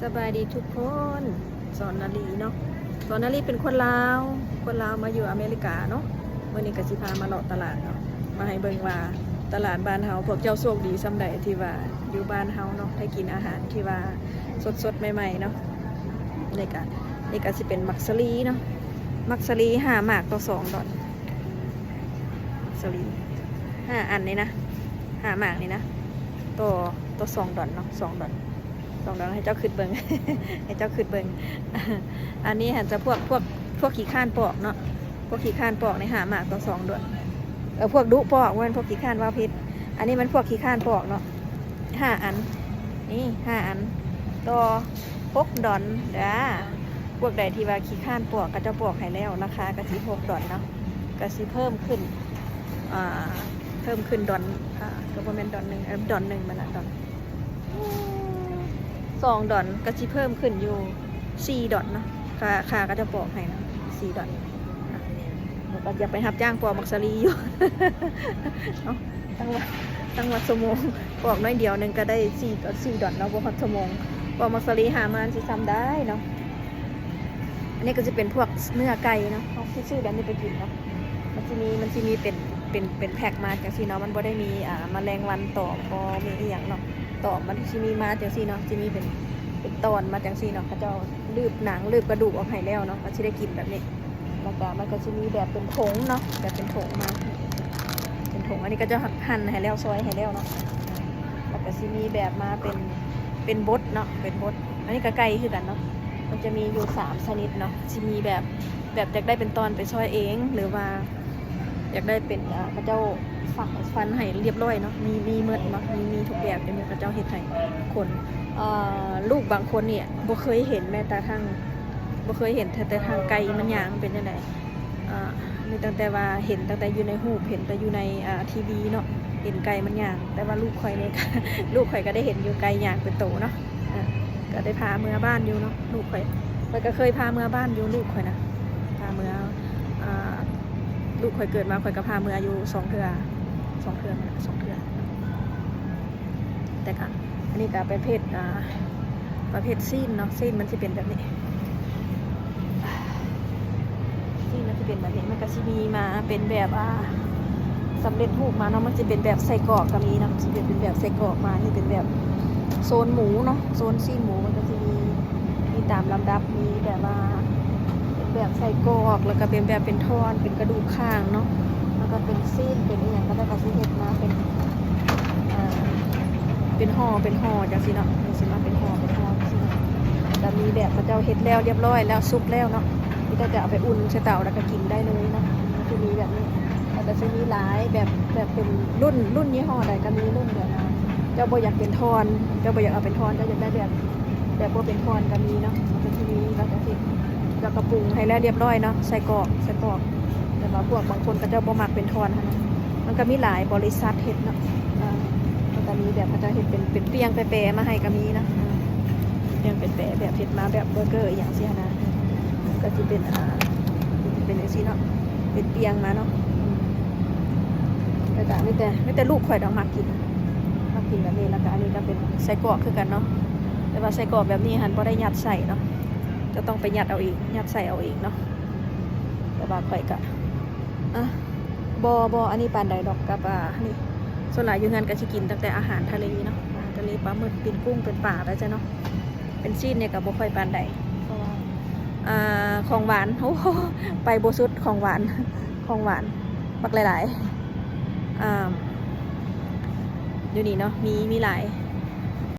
ສະບາຍດີທຸກຄົນ ສອນນາລີເນາະ ສອນນາລີເປັນຄົນລາວ ຄົນລາວມາຢູ່ອາເມລິກາເນາະ. ມື້ນີ້ກໍຊິພາມາເລາະຕະຫຼາດເນາະ ມາໃຫ້ເບິ່ງວ່າຕະຫຼາດບ້ານເຮົາ ພວກເຈົ້າໂຊກດີສ່ຳໃດທີ່ວ່າຢູ່ບ້ານເຮົາເນາະ ໄດ້ກິນອາຫານທີ່ວ່າສົດໆ ໃໝ່ໆ ເນາະ. ນີ້ກະ ນີ້ກະຊິເປັນໝາກສາລີເນາະ ໝາກສາລີຫ້າໝາກຕໍ່ສອງດອນ ໝາກສາລີຫ້າອັນນີ້ນະ ຫ້າໝາກນີ້ນະ ຕໍ່ ຕໍ່ສອງດອນເນາະ ສອງດອນ ສອງດອນ ໃຫ້ເຈົ້າຄິດເບິ່ງ ໃຫ້ເຈົ້າຄິດເບິ່ງ. ອັນນີ້ຫັ້ນຈະພວກ ພວກ ພວກຂີ້ຄ້ານປອກເນາະ ພວກຂີ້ຄ້ານປອກນີ້ຫ້າໝາກຕໍ່ສອງດອນ ເອີ ພວກດຸປອກ ບໍ່ແມ່ນພວກຂີ້ຄ້ານ ເວົ້າຜິດ. ອັນນີ້ມັນພວກຂີ້ຄ້ານປອກເນາະ ຫ້າອັນ ນີ້ຫ້າອັນ ຕໍ່ຫົກດອນເດີ້. ພວກໃດທີ່ວ່າຂີ້ຄ້ານປອກ ເຂົາເຈົ້າປອກໃຫ້ແລ້ວ ລາຄາກໍຊິຫົກດອນເນາະ ກໍຊິເພີ່ມຂຶ້ນ ອ່າ ເພີ່ມຂຶ້ນດອນ ອ່າ ກໍບໍ່ແມ່ນດອນໜຶ່ງ ເອີ ດອນໜຶ່ງມັນລະ ດອນ ສອງດອນ ກໍຊິເພີ່ມຂຶ້ນຢູ່ສີ່ດອນເນາະ ຄ່າ ຄ່າເຂົາເຈົ້າປອກໃຫ້ນະ ສີ່ດອນ. ແລ້ວກໍຢາກໄປຮັບຈ້າງປອກໝາກສາລີຢູ່ ເອົ້າ ຕັ້ງວ່າ ຕັ້ງວ່າຊົ່ວໂມງ ປອກໜ້ອຍດຽວໜຶ່ງກໍໄດ້ສີ່ ສີ່ດອນເນາະ ບໍ່ຮອດຊົ່ວໂມງ. ປອກໝາກສາລີຫາມາຊິຊ່ຳໄດ້ເນາະ. ອັນນີ້ກໍຊິເປັນພວກເນື້ອໄກ່ເນາະ ເຮົາຊິຊື້ແບບນີ້ໄປກິນເນາະ. ມັນຊິມີ ມັນຊິມີເປັນ ເປັນ ເປັນແພັກມາຈັ່ງຊີ້ເນາະ ມັນບໍ່ໄດ້ມີ ອ່າ ມະແລງວັນຕອມ ບໍ່ມີອີ່ຫຍັງເນາະ ຕອມ ມັນຊິມີມາຈັ່ງຊີ້ເນາະ ຊິມີເປັນ ເປັນຕອນມາຈັ່ງຊີ້ເນາະ ເຂົາເຈົ້າລືບໜັງລືບກະດູກອອກໃຫ້ແລ້ວເນາະ ກໍຊິໄດ້ກິນແບບນີ້. ແລ້ວກໍມັນກໍຊິມີແບບເປັນຖົງເນາະ ແບບເປັນຖົງມາ ເປັນຖົງ ອັນນີ້ກໍຈະ ເຂົາເຈົ້າ ເຮົາ ຫັ້ນໃຫ້ແລ້ວ ຊອຍໃຫ້ແລ້ວເນາະ. ແລ້ວກໍຊິມີແບບມາເປັນ ເປັນບົດເນາະ ເປັນບົດ. ອັນນີ້ກໍໄກ່ຄືກັນເນາະ ມັນຈະມີຢູ່ສາມຊະນິດເນາະ ຊິມີແບບ ແບບຢາກໄດ້ເປັນຕອນໄປຊອຍເອງ ຫຼືວ່າຢາກໄດ້ເປັນ ເຂົາເຈົ້າຟັກຟັນໃຫ້ລຽບລ້ອຍເນາະ ມີ ມີໝົດເນາະ ມີ ມີທຸກແບບ ເຂົາເຈົ້າເຮັດໃຫ້ຄົນ ເອີ ລູກບາງຄົນນີ້ບໍ່ເຄີຍເຫັນແມ້ແຕ່ທາງ ບໍ່ເຄີຍເຫັນແຕ່ທາງໄກ່ມັນຍ່າງເປັນຈັ່ງໃດ. ອ່າ ມີຕັ້ງແຕ່ວ່າເຫັນຕັ້ງແຕ່ຢູ່ໃນຮູບ ເຫັນແຕ່ຢູ່ໃນ ອ່າ ທີວີເນາະ ເຫັນໄກ່ມັນຍ່າງ ແຕ່ວ່າລູກຂ້ອຍນີ້ ລູກຂ້ອຍກໍໄດ້ເຫັນຢູ່ໄກ່ຍ່າງເປັນໂຕເນາະ ອ່າ ກໍໄດ້ພາເມືອບ້ານຢູ່ເນາະ ລູກຂ້ອຍ ຂ້ອຍກໍເຄີຍພາເມືອບ້ານຢູ່ ລູກຂ້ອຍນະ ພາເມືອ ອ່າ ລູກຂ້ອຍເກີດມາ ຂ້ອຍກໍພາເມືອຢູ່ສອງເທື່ອ ສອງເທື່ອ ສອງເທື່ອ. ແຕ່ກະ ອັນນີ້ກະປະເພດ ອ່າ ປະເພດຊີ້ນເນາະ ຊີ້ນມັນຊິເປັນແບບນີ້ ຊີ້ນມັນຊິເປັນແບບນີ້ ມັນກະຊິມີມາເປັນແບບ ອ່າ ສຳເລັດຮູບມາເນາະ ມັນຊິເປັນແບບໄສ້ກອກກະມີເນາະ ຊິເປັນ ເປັນແບບໄສ້ກອກມາ ນີ້ເປັນແບບໂຊນໝູເນາະ ໂຊນຊີ້ນໝູ ມັນກະຊິມີ ມີຕາມລຳດັບ ມີແບບວ່າ ເປັນແບບໄສ້ກອກ ແລ້ວກະເປັນແບບເປັນທ່ອນ ເປັນກະດູກຂ້າງເນາະ ແລ້ວກະເປັນຊີ້ນ ເປັນອີ່ຫຍັງ ເຂົາເຈົ້າກະຊິເຮັດມາເປັນ ເປັນຫໍ່ເປັນຫໍ່ຈັ່ງຊີ້ເນາະ ມັນຊິມາເປັນຫໍ່ເປັນຫໍ່ຈັ່ງຊີ້ເນາະ. ກະມີແບບເຂົາເຈົ້າເຮັດແລ້ວລຽບລ້ອຍແລ້ວ ສຸກແລ້ວເນາະ ມີແຕ່ຈະເອົາໄປອຸ່ນໃສ່ເຕົາ ແລ້ວກະກິນໄດ້ເລີຍເນາະ ມັນຊິມີແບບນີ້ ແລ້ວກະຊິມີຫຼາຍແບບ ແບບເປັນລຸ້ນ ລຸ້ນຍີ່ຫໍ້ໃດກະມີ ລຸ້ນແບບວ່າ ເຈົ້າບໍ່ຢາກເປັນທ່ອນ ເຈົ້າບໍ່ຢາກເອົາເປັນທ່ອນ ເຈົ້າຢາກໄດ້ແບບ ແບບບໍ່ເປັນທ່ອນກະມີເນາະ ມັນກະຊິມີ ແລ້ວກະຊິ ແລ້ວກະປຸງໃຫ້ແລ້ວລຽບລ້ອຍເນາະ ໄສ້ກອກ ໄສ້ກອກ ແຕ່ວ່າພວກບາງຄົນເຂົາເຈົ້າບໍ່ມັກເປັນທ່ອນຫັ້ນນະ ມັນກະມີຫຼາຍບໍລິສັດເຮັດເນາະ ເອີ ມັນກະມີແບບເຂົາເຈົ້າເຮັດເປັນ ເປັນປ່ຽງແປໆມາໃຫ້ກະມີນະ ເອີ ປ່ຽງແປໆ ແບບເຮັດມາແບບເບີເກີອີ່ຫຍັງຊີ້ຫັ້ນນະ ກະຊິເປັນ ອ່າ ເປັນຈັ່ງຊີ້ເນາະ ເປັນປ່ຽງມາເນາະ ອືມ ແຕ່ກະມີແຕ່ ມີແຕ່ລູກຂ້ອຍດອກມັກກິນ ມັກກິນແບບນີ້ ແລ້ວກະອັນນີ້ກະເປັນໄສ້ກອກຄືກັນເນາະ ແຕ່ວ່າໄສ້ກອກແບບນີ້ຫັ້ນບໍ່ໄດ້ຍັດໃສ່ເນາະ ຈະຕ້ອງໄປຍັດເອົາເອງ ຍັດໃສ່ເອົາເອງເນາະ ແຕ່ວ່າຂ້ອຍກະ ອ່ະ ບໍ່ ບໍ່ອັນນີ້ປານໃດດອກ ກັບ ອ່າ ນີ້ ສ່ວນຫຼາຍຢູ່ເຮືອນກະຊິກິນຕັ້ງແຕ່ອາຫານທະເລເນາະ ອາຫານທະເລ ປາໝຶກ ປີ້ງກຸ້ງ ເປັນປາໄປຊະເນາະ ເປັນຊີ້ນນີ້ກະບໍ່ຄ່ອຍປານໃດ ເພາະວ່າ ອ່າ ຂອງຫວານ ໂອ້ໂຫ ໄປບໍ່ສຸດ ຂອງຫວານ ຂອງຫວານ ບັກຫຼາຍໆ ອ່າ ຢູ່ນີ້ເນາະ ມີ ມີຫຼາຍ